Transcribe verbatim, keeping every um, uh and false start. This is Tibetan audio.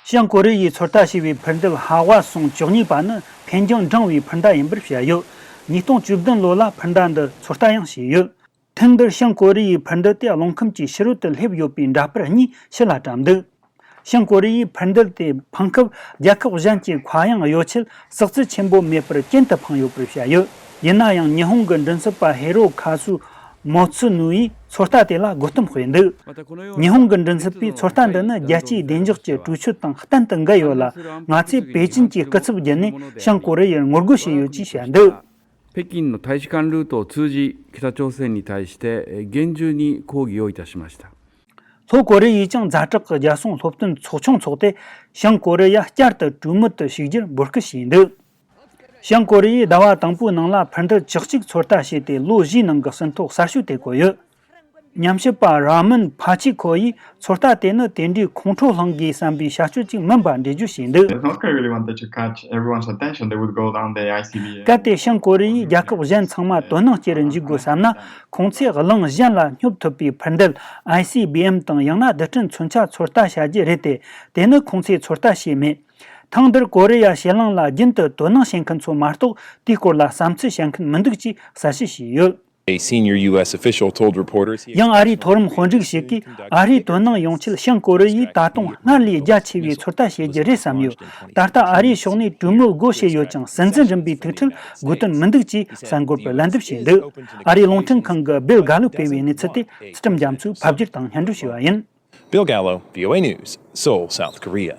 བྱང་ཀོ་རི་ཡས་ཚོད་ལྟ་བྱས་པའི་འཕུར་མདེལ་ཧྭ་ཝ་སུང་བཅུ་གཉིས་པ་ནི་ཕན་ཀྱང་འབྲིང་བའི་འཕུར་མདའ་ཡིན་པར་བཤད་ཡོད། ཉིས་སྟོང་བཅུ་བདུན་ལོ་ལ་འཕུར་མདའ་འདི་ཚོད་ལྟ་ཡང་བྱས་ཡོད། ཐེངས་འདིར་བྱང་ཀོ་རི་ཡའི་འཕུར་མདེལ་དེ་རླུང་ཁམས་ཀྱི་ཕྱི་རོལ་དུ་སླེབས་ཡོད་པའི་འདྲ་པར་གཉིས་ཕྱི་ལ་བཀྲམ་འདུག། བྱང་ཀོ་རི་ཡའི་འཕུར་མདེལ་དེ་འཕངས་སྐབས་རྒྱལ་ཁབ་གཞན་གྱི་མཁའ་དབྱིངས་གཡོ་ཆེད་ཟག་རྫས་ཆེན་པོ་མེད་པར་གྱེན་དུ་འཕངས་ཡོད་པར་བཤད་ཡོད། ཡིན་ན་ཡང་ཉི་ཧོང་གི་མགྲིན་ཚབ་པ་ཧེ་རོ་ཁ་སུ་མོ་ཚུ་ནུ་ཡིས་ཚོད་ལྟ་དེ་ལ་དགོད་གཏམ་སྤེལ་འདུག། ཉི་ཧོང་གི་མགྲིན་ཚབ་པས་ཚོད་ལྟ་འདི་ནི་རྒྱལ་སྤྱིའི་བདེ་འཇགས་ཀྱི་གྲོས་ཆོད་དང་གཏན་དུ་འགལ་ཡོད་ལ། ང་ཚོས་པེ་ཅིན་གྱི་སྐུ་ཚབ་བརྒྱུད་ནས་བྱང་ཀོ་རི་ཡར་ངོ་རྒོལ་བྱས་ཡོད་ཅེས་བཤད་འདུག། 北京の大使館ルートを通じ、北朝鮮に対してえー厳重に抗議をいたしました。 ལྷོ་ཀོ་རི་ཡས་ཀྱང་ཛ་དྲག་གི་རྒྱལ་སྲུང་སློབ་སྟོན་ཚོགས་ཆུང་འཚོགས་ཏེ། བྱང་ཀོ་རི་ཡ་བསྐྱར་དུ་གྲོས་མོལ་དུ་ཞུགས་རྒྱུར་འབོད་སྐུལ་བྱས་འདུག། བྱང་ཀོ་རི་ཡས་ཟླ་བ་དང་པོའི་ནང་ལ་འཕུར་མདེལ་བཅུ་གཅིག་ཚོད་ལྟ་བྱས་ཏེ། ལོ་བཞིའི་ནང་གི་ཟིན་ཐོ་གསར་ཤོས་དེ་བཀོད་ཡོད། ཉམས་ཞིབ་པ་ར་མན་ཕ་ཆི་ཁོ་ཡིས་ཚོད་ལྟ་དེ་ནི་དེ་འདྲའི་ཁོང་ཁྲོ་སློང་དགོས་བསམ་པའི་བྱ་སྤྱོད་ཅིག་མིན་པ་འགྲེལ་བརྗོད་བྱས་འདུག། If North Korea really wanted to catch everyone's attention, they would go down the I C B M. གལ་ཏེ་བྱང་ཀོ་རི་ཡས་རྒྱལ་ཁབ་གཞན་ཚང་མ་དོ་སྣང་སྐྱེ་རུ་འཇུག་དགོས་བསམ་ན། ཁོང་ཚོས་གླིང་གཞན་ལ་སྙོབ་ཐུབ་པའི་འཕུར་མདེལ་I C B M དང་ཡང་ན་རྡུལ་ཕྲན་མཚོན་ཆ་ཚོད་ལྟ་བྱ་རྒྱུ་རེད་དེ། དེ་ནི་ཁོང་ཚོས་ཚོད་ལྟ་བྱས་མེད། ཐེངས་འདིར་ཀོ་རི་ཡ་ཕྱེད་གླིང་ལ་རྒྱུན་དུ་དོ་སྣང་བྱེད་མཁན་ཚོ་མ་གཏོགས་དེའི་སྐོར་ལ་བསམ་ཚུལ་བཤད་མཁན་མི་འདུག་ཅེས་གསལ་བཤད་བྱས་ཡོད། A senior U S official told reporters he ཡང་ཨ་རིའི་མཐོ་རིམ་དཔོན་རིགས་ཤིག་གིས། ཨ་རིའི་དོ་སྣང་ཡོང་ཆེད་བྱང་ཀོ་རི་ཡས་ད་དུང་སྔར་ལས་རྒྱ་ཆེ་བའི་ཚོད་ལྟ་བྱེད་རྒྱུ་རེད་བསམ་ཡོད། ད་ལྟ་ཨ་རིའི་ཕྱོགས་ནས་གྲོས་མོལ་དགོས་བཤད་ཡོད་ཀྱང་། སྲིད་འཛིན་རིམ་པའི་ཐུག་འཕྲད་དགོས་དོན་མི་འདུག་ཅེས་གསར་འགོད་པར་ལན་འདེབས་བྱས་འདུག། ཨ་རིའི་རླུང་འཕྲིན་ཁང་གི་སྦེལ་གྷ་ལུ་སྤེལ་བའི་གནས་ཚུལ་དེ་ཚུལ་ཁྲིམས་རྒྱ་མཚོས་ཕབ་བསྒྱུར་དང་སྙན་སྒྲོན་ཞུས་པ་ཡིན། Bill Gallo, V O A News, Seoul, South Korea.